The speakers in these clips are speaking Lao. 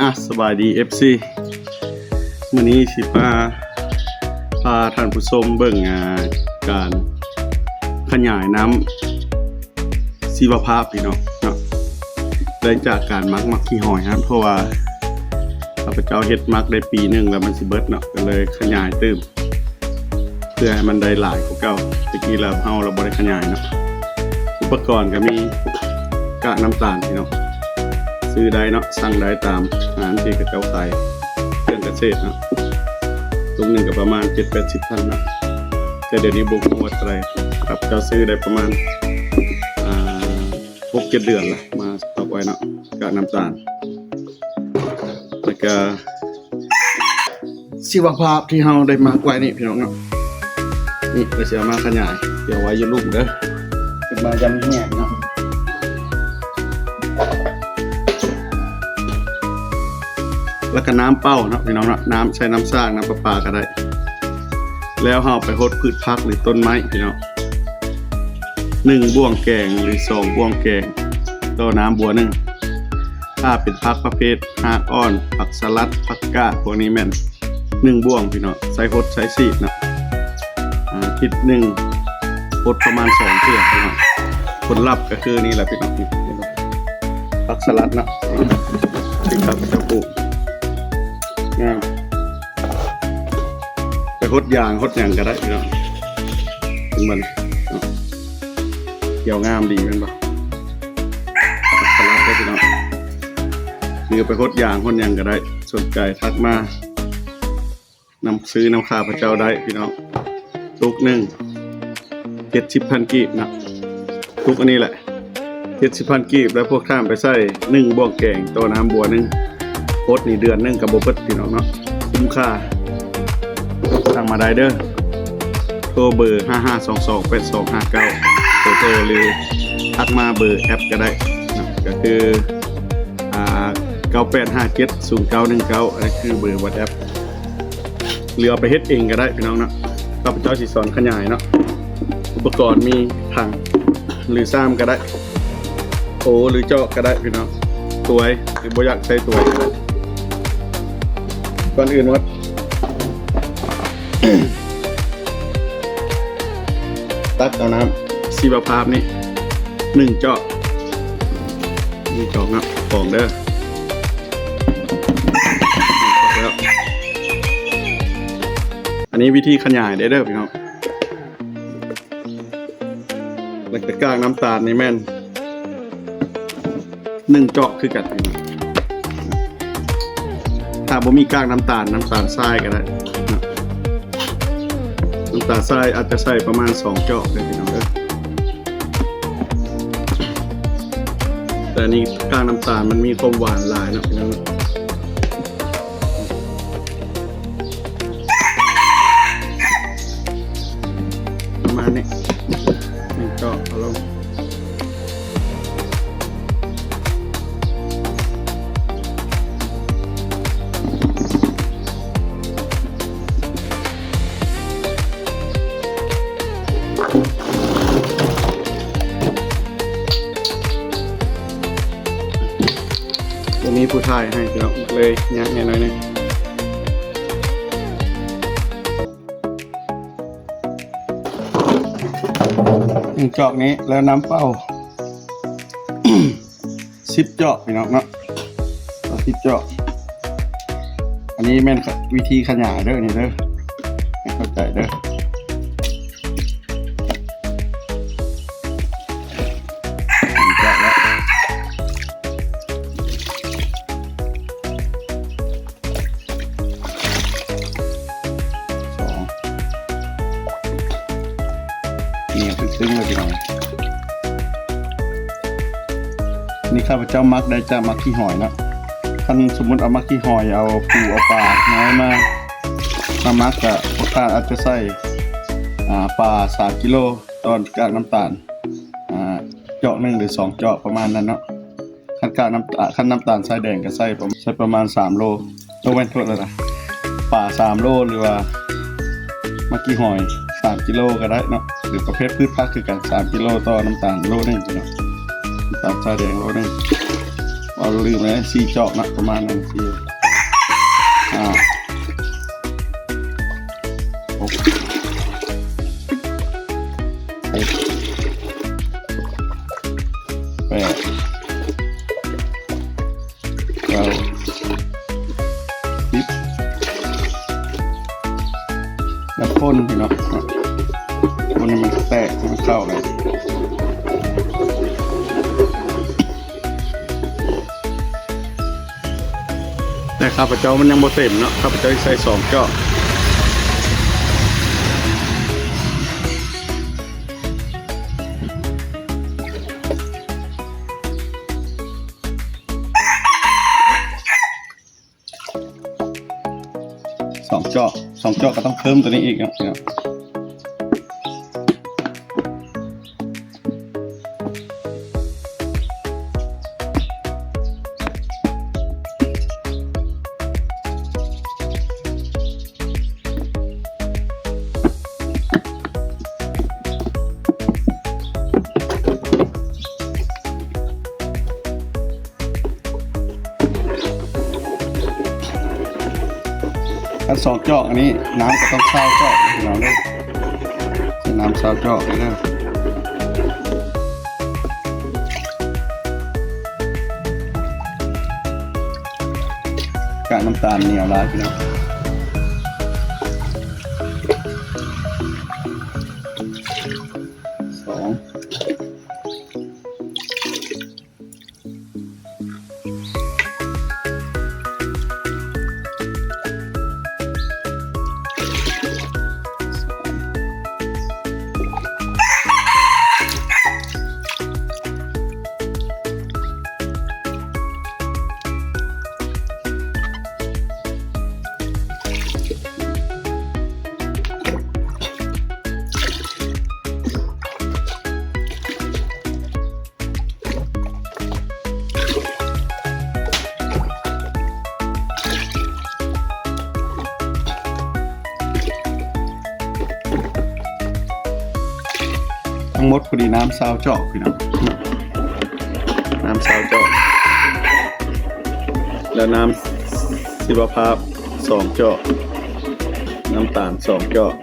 ອາ ສະບາຍດີ ເອັຟຊີ ມື້ນີ້ຊິມາພາທ່ານຜູ້ຊົມເບິ່ງ ອາ ການຂະຫຍາຍນ້ຳຊີວະພາບພີ່ນ້ອງເນາະ ໄດ້ຈາກການໝັກໝາກຂີ້ຫອຍຫັ້ນ ເພາະວ່າຂ້າພະເຈົ້າເຮັດໝາກໄດ້ປີໜຶ່ງແລ້ວມັນຊິເບິດເນາະ ກໍເລີຍຂະຫຍາຍຕື່ມ ເພື່ອໃຫ້ມັນໄດ້ຫຼາຍກວ່າເກົ່າ. ແຕ່ກີ້ລະເຮົາລະບໍ່ໄດ້ຂະຫຍາຍເນາະ. ອຸປະກອນກໍມີກາກນ້ຳຕານພີ່ນ້ອງ ຊື້ໄດ້ເນາະ ສັ່ງໄດ້ຕາມຮ້ານທີ່ເຂົາເຈົ້າຂາຍເຄື່ອງກະເສດເນາະ ຖົງໜຶ່ງກໍປະມານເຈັດແປດສິບພັນເນາະ ແຕ່ດຽວນີ້ບໍ່ຮູ້ວ່າເທົ່າໃດ. ຂ້າພະເຈົ້າຊື້ໄດ້ປະມານ ອ່າ ຫົກເຈັດເດືອນລະ ມາສະຕັອກໄວ້ເນາະ ກາກນ້ຳຕານ ແລ້ວກະ ຊີວະພາບທີ່ເຮົາໄດ້ໝັກໄວ້ນີ້ພີ່ນ້ອງເນາະ ນີ້ກໍຊິເອົາມາຂະຫຍາຍ ດຽວໄວ້ຢູ່ລຸ່ມເດີ ຂຶ້ນມາຢາມແຫ້ງເນາະ ແລ້ວກໍນ້ຳເປົ່າເນາະພີ່ນ້ອງເນາະ ນ້ຳໃຊ້ນ້ຳສ້າງ ນ້ຳປະປາກໍໄດ້ ແລ້ວເຮົາໄປຫົດພືດຜັກ ຫຼື ຕົ້ນໄມ້ພີ່ນ້ອງ ໜຶ່ງບ່ວງແກງ ຫຼື ສອງບ່ວງແກງ ຕໍ່ນ້ຳບົວໜຶ່ງ. ຖ້າເປັນຜັກປະເພດຮາກອ່ອນ ຜັກສະຫຼັດ ຜັກກາດ ພວກນີ້ແມ່ນ ໜຶ່ງບ່ວງພີ່ນ້ອງ ໃສ່ຫົດໃສ່ສີດເນາະ ອາ ທິດໜຶ່ງຫົດປະມານສອງເທື່ອພີ່ນ້ອງ. ຜົນລັບກໍຄືນີ້ແຫຼະພີ່ນ້ອງ ຜັກສະຫຼັດເນາະ ທີ່ຂ້າພະເຈົ້າປູກ ງາມ ໄປຫົດຢາງຫົດຫຍັງກໍໄດ້ພີ່ນ້ອງ ເຫັນບໍ່ນີ້ເນາະ ຂຽວງາມດີແມ່ນບໍ່ ຜັກສະຫຼັດເດີພີ່ນ້ອງ ຫຼືໄປຫົດຢາງຫົດຫຍັງກໍໄດ້ ສົນໃຈທັກມາ ນຳຊື້ນຳຂ້າພະເຈົ້າໄດ້ພີ່ນ້ອງ. ຕຸກໜຶ່ງ ເຈັດສິບພັນກີບເນາະ ຕຸກອັນນີ້ແຫຼະ ເຈັດສິບພັນກີບ ແລ້ວພວກທ່ານໄປໃສ່ໜຶ່ງບ່ວງແກງຕໍ່ນ້ຳບົວໜຶ່ງ ຫົດນີ້ເດືອນໜຶ່ງກໍບໍ່ເບິດພີ່ນ້ອງເນາະ ຄຸ້ມຄ່າ. ສັ່ງມາໄດ້ເດີ ໂທເບີ ຫ້າຫ້າສອງສອງແປດສອງຫ້າເກົ້າ ໂທ ຫຼື ທັກມາເບີແອັບກໍໄດ້ເນາະ ກໍຄື ອ່າ ເກົ້າແປດຫ້າເຈັດສູນເກົ້າໜຶ່ງເກົ້າ ອັນນີ້ຄືເບີວັອດແອັບ ຫຼືເອົາໄປເຮັດເອງກໍໄດ້ພີ່ນ້ອງເນາະ. ຂ້າພະເຈົ້າຊິສອນຂະຫຍາຍເນາະ ອຸປະກອນມີຖັງ ຫຼື ຊາມກໍໄດ້ ໂອ ຫຼື ຈອກກໍໄດ້ພີ່ນ້ອງ ຕວຍ ຫຼື ບໍ່ຢາກໃຊ້ຕວຍກໍໄດ້. ກ່ອນອື່ນໝົດ ຕັກເອົານ້ຳຊີວະພາບນີ້ໜຶ່ງຈອກ ໜຶ່ງຈອກເນາະ ຂອງເດີ ແລ້ວ ອັນນີ້ວິທີຂະຫຍາຍເດີ ເດີພີ່ນ້ອງ. ແລ້ວກໍກາກນ້ຳຕານນີ້ແມ່ນໜຶ່ງຈອກຄືກັນພີ່ນ້ອງ. ຖ້າບໍ່ມີກາກນ້ຳຕານ ນ້ຳຕານຊາຍກໍໄດ້ເນາະ ນ້ຳຕານຊາຍອາດຈະໃສ່ປະມານສອງຈອກເດີພີ່ນ້ອງເດີ. ແຕ່ອັນນີ້ກາກນ້ຳຕານມັນມີຄວາມຫວານຫຼາຍເນາະພີ່ນ້ອງ. ປະມານນີ້ ໜຶ່ງຈອກເອົາລົງ. ບໍ່ມີຜູ້ຖ່າຍໃຫ້ພີ່ນ້ອງ ເລີຍຍາກແດ່ໜ້ອຍໜຶ່ງ. ໜຶ່ງຈອກນີ້ ແລ້ວນ້ຳເປົ່າສິບຈອກພີ່ນ້ອງເນາະ ເອົາສິບຈອກ. ອັນນີ້ແມ່ນ ຂະ ວິທີຂະຫຍາຍເດີນີ້ເດີ ໃຫ້ເຂົ້າໃຈເດີ. ໜຶ່ງຈອກແລ້ວ ສອງ ໜຽວຕຶງໆເລີຍພີ່ນ້ອງ. ນີ້ຂ້າພະເຈົ້າໝັກໄດ້ຈາກໝາກຂີ້ຫອຍເນາະ. ຄັນສົມມຸດເອົາໝາກຂີ້ຫອຍ ເອົາປູເອົາປານ້ອຍມາ ມາໝັກ ກະພວກທ່ານອາດຈະໃສ່ ອ່າ ປາສາມກິໂລ ຕໍ່ກາກນ້ຳຕານ ອ່າ ຈອກໜຶ່ງ ຫຼື ສອງຈອກ ປະມານນັ້ນເນາະ. ຄັນກາກນ້ຳຕານ ຄັນນ້ຳຕານຊາຍແດງກໍໃສ່ປະ ໃສ່ປະມານສາມໂລ ໂອ້ ແມ່ນ ໂທດແລ້ວນະ ປາສາມໂລ ຫຼືວ່າໝາກຂີ້ຫອຍສາມກິໂລກໍໄດ້ເນາະ ຫຼືປະເພດພືດຜັກຄືກັນ ສາມກິໂລຕໍ່ນ້ຳຕານໂລໜຶ່ງເນາະ ນ້ຳຕານຊາຍແດງໂລໜຶ່ງ. ເວົ້າລືມແລ້ວ ສີ່ຈອກເນາະ ປະມານນັ້ນ ສີ່ ຫ້າ ຫົກ ເຈັດ ແປດ ເກົ້າ ສິບ ແລ້ວຄົນພີ່ນ້ອງ ຄົນໃຫ້ມັນແຕກ ໃຫ້ມັນເຂົ້າກັນ. ແຕ່ຂ້າພະເຈົ້າມັນຍັງບໍ່ເຕັມເນາະ ຂ້າພະເຈົ້າຊິໃສ່ສອງຈອກ ສອງຈອກ ສອງຈອກກໍຕ້ອງເພີ່ມຕົວນີ້ອີກເນາະ. ຄັນສອງຈອກອັນນີ້ ນ້ຳກໍຕ້ອງຊາວຈອກ ພີ່ນ້ອງເດີ ໃສ່ນ້ຳຊາວຈອກເດີ. ກາກນ້ຳຕານໜຽວຫຼາຍ ພີ່ນ້ອງ. ສອງ ທັງໝົດພໍດີນ້ຳຊາວຈອກ ພີ່ນ້ອງ ນ້ຳຊາວຈອກ ແລ້ວນ້ຳຊີວະພາບສອງຈອກ ນ້ຳຕານສອງຈອກ.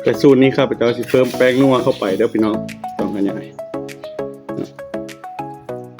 ແຕ່ສູດນີ້ຂ້າພະເຈົ້າຊິເພີ່ມແປ້ງນົວເຂົ້າໄປເດີພີ່ນ້ອງ ຕ້ອງຂະຫຍາຍ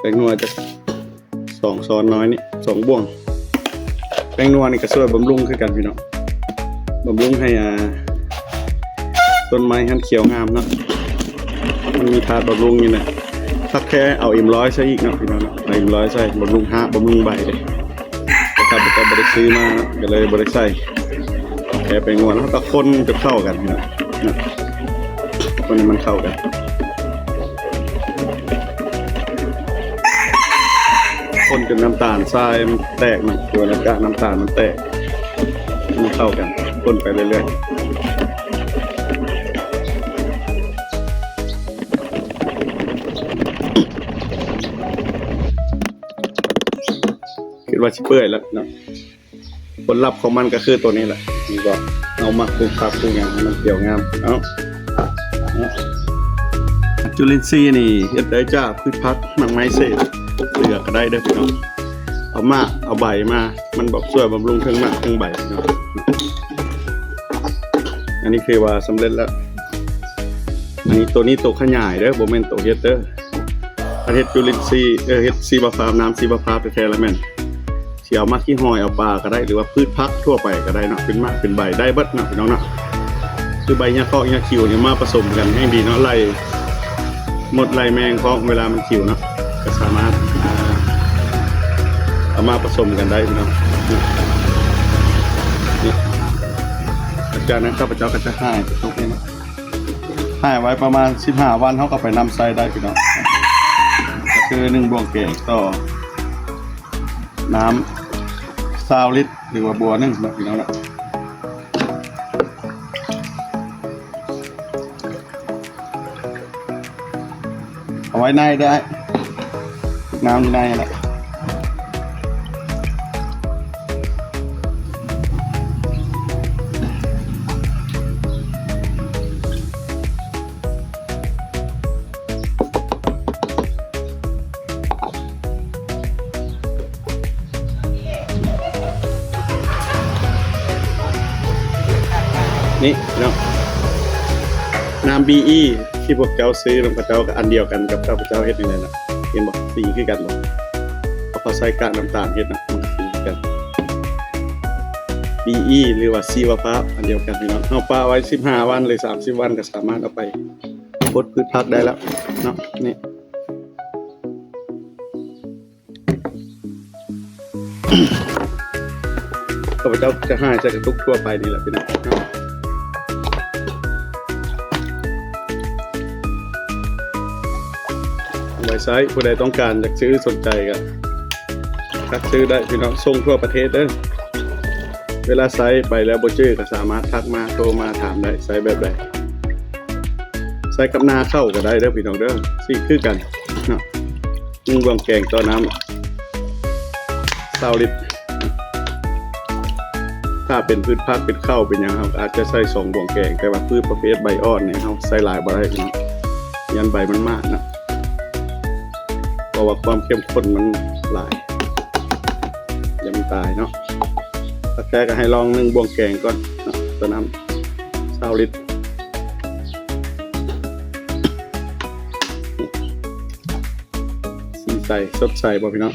ແປ້ງນົວຈະສອງຊ້ອນນ້ອຍນີ້ ສອງບ່ວງ. ແປ້ງນົວນີ້ກໍຊ່ວຍບຳລຸງຄືກັນພີ່ນ້ອງ ບຳລຸງໃຫ້ ອ່າ ຕົ້ນໄມ້ຫັ້ນຂຽວງາມເນາະ ມັນມີທາດບຳລຸງຢູ່ນະ. ຜັກແຄເອົາເອັມຮ້ອຍໃສ່ອີກເນາະພີ່ນ້ອງເນາະ ເອົາເອັມຮ້ອຍໃສ່ ບຳລຸງຮາກ ບຳລຸງໃບເດ້. ແຕ່ຂ້າພະເຈົ້າບໍ່ໄດ້ຊື້ມາເນາະ ກໍເລີຍບໍ່ໄດ້ໃສ່ ແຄ່ແປ້ງນົວ ແລ້ວກໍຄົນຈົນເຂົ້າກັນເນາະ ຄົນໃຫ້ມັນເຂົ້າກັນ ຄົນຈົນນ້ຳຕານຊາຍມັນແຕກເນາະ ຕົວນ້ຳຕານ ນ້ຳຕານມັນແຕກ ໃຫ້ມັນເຂົ້າກັນ ຄົນໄປເລື້ອຍໆ. ຄິດວ່າຊິເປື່ອຍແລ້ວເນາະ ຜົນລັບຂອງມັນກໍຄືຕົວນີ້ແຫຼະ ທີ່ວ່າເຮົາມັກປູກຜັກປູກຫຍັງໃຫ້ມັນຂຽວງາມເນາະ. ເນາະ ຈຸລິນຊີນີ້ເຮັດໄດ້ຈາກພືດຜັກ ໝາກໄມ້ເສດ ເຫຼືອກໍໄດ້ເດີພີ່ນ້ອງ ເອົາໝາກເອົາໃບມາ ມັນແບບຊ່ວຍບຳລຸງເທິງໝາກເທິງໃບເນາະ. ອັນນີ້ຄືວ່າສຳເລັດແລ້ວ ອັນນີ້ ໂຕນີ້ໂຕຂະຫຍາຍເດີ ບໍ່ແມ່ນໂຕເຮັດເດີ. ຄັນເຮັດຈຸລິນຊີ ເອີ ເຮັດຊີວະພາບ ນ້ຳຊີວະພາບແທ້ໆ ລະແມ່ນຊິເອົາໝາກຂີ້ຫອຍ ເອົາປາກໍໄດ້ ຫຼືວ່າພືດຜັກທົ່ວໄປກໍໄດ້ເນາະ ເປັນໝາກເປັນໃບໄດ້ເບິດເນາະ ພີ່ນ້ອງເນາະ. ຄືໃບຫຍ້າຄອກຫຍ້າຂິວນີ້ມາປະສົມກັນແຮ່ງດີເນາະ ໄລ່ມົດໄລ່ແມງຂອງເວລາມັນຂິວເນາະ ກໍສາມາດ ອ່າ ເອົາມາປະສົມກັນໄດ້ພີ່ນ້ອງ. ນີ້ ຫຼັງຈາກນັ້ນຂ້າພະເຈົ້າກໍຈະຫາຍໄປຕົກນີ້ເນາະ ຫາຍໄວ້ປະມານສິບຫ້າວັນ ເຮົາກໍໄປນຳໃຊ້ໄດ້ພີ່ນ້ອງ. ກໍຄືໜຶ່ງບ່ວງແກງຕໍ່ນ້ຳຊາວລິດ ຫຼືວ່າບົວໜຶ່ງເນາະ ພີ່ນ້ອງເນາະ. ເອົາໄວ້ໃນເດີ ນ້ຳຢູ່ໃນຫັ້ນແຫຼະ. ນີ້ເນາະ ນ້ຳບີອີທີ່ພວກເຈົ້າຊື້ນຳເຂົາເຈົ້າກໍອັນດຽວກັນກັບຂ້າພະເຈົ້າເຮັດນີ້ແຫຼະນະ. ເຫັນບໍ່? ສີຄືກັນບໍ່? ເພາະເຂົາໃສ່ກາກນ້ຳຕານເຮັດນະ ມັນກໍສີຄືກັນ. ບີອີ ຫຼືວ່າຊີວະພາບອັນດຽວກັນພີ່ນ້ອງ. ເຮົາປະໄວ້ສິບຫ້າວັນ ຫຼື ສາມສິບວັນ ກໍສາມາດເອົາໄປປົດພືດຜັກໄດ້ແລ້ວເນາະ. ນີ້ ຂ້າພະເຈົ້າຈະຫາຍໃສ່ກະຕຸກທົ່ວໄປນີ້ແຫຼະພີ່ນ້ອງເນາະ. ເອົາໄວ້ໃຊ້ ຜູ້ໃດຕ້ອງການຢາກຊື້ສົນໃຈກໍທັກຊື້ໄດ້ພີ່ນ້ອງ ສົ່ງທົ່ວປະເທດເດີ້. ເວລາໃຊ້ໄປແລ້ວບໍ່ຈື່ກໍສາມາດທັກມາ ໂທມາຖາມໄດ້ ໃຊ້ແບບໃດ. ໃຊ້ກັບນາເຂົ້າກໍໄດ້ເດີ້ພີ່ນ້ອງເດີ້ ສີຄືກັນເນາະ. ໜຶ່ງບ່ວງແກງຕໍ່ນ້ຳຊາວລິດ. ຖ້າເປັນພືດຜັກ ເປັນເຂົ້າ ເປັນຫຍັງ ເຮົາກໍອາດຈະໃສ່ສອງບ່ວງແກງ, ແຕ່ວ່າພືດປະເພດໃບອ່ອນນີ້ ເຮົາໃສ່ຫຼາຍບໍ່ໄດ້ເນາະ ຢ້ານໃບມັນໝາດເນາະ ເພາະວ່າຄວາມເຂັ້ມຂຸ້ນມັນຫຼາຍ ຢ້ານມັນຕາຍເນາະ. ຖ້າແທ້ກໍໃຫ້ລອງໜຶ່ງບ່ວງແກງກ່ອນເນາະ ຕໍ່ນ້ຳຊາວລິດ. ສີໃສສົດໃສບໍ່ພີ່ນ້ອງ?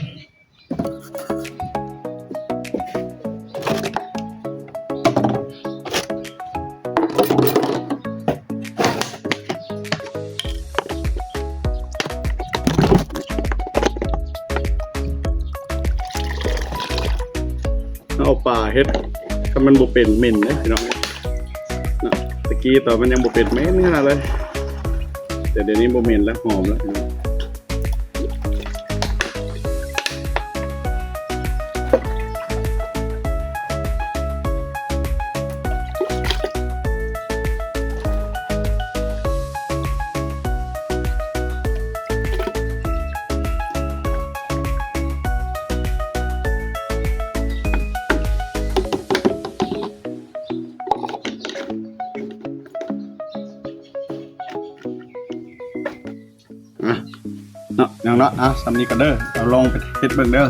ເອົາປາເຮັດ ຄັນມັນບໍ່ເປັນເໝັນເດ້ພີ່ນ້ອງເນາະ. ແຕ່ກີ້ຕອນມັນຍັງບໍ່ເປັນເໝັນຂະໜາດເລີຍ ແຕ່ດຽວນີ້ບໍ່ເໝັນແລ້ວ ຫອມແລ້ວ. ອ່ະ ເນາະ ພີ່ນ້ອງເນາະ ອ່ະ ສ່ຳນີ້ກ່ອນເດີ້ ເອົາລອງໄປເຮັດເບິ່ງເດີ້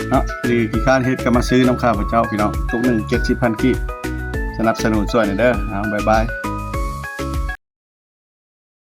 ເນາະ. ຫຼືຂີ້ຄ້ານເຮັດກໍມາຊື້ນຳຂ້າພະເຈົ້າພີ່ນ້ອງ ຕຸກໜຶ່ງເຈັດສິບພັນກີບ ສະໜັບສະໜູນຊ່ວຍໜ່ອຍເດີ້. ເອົາ ບາຍບາຍ.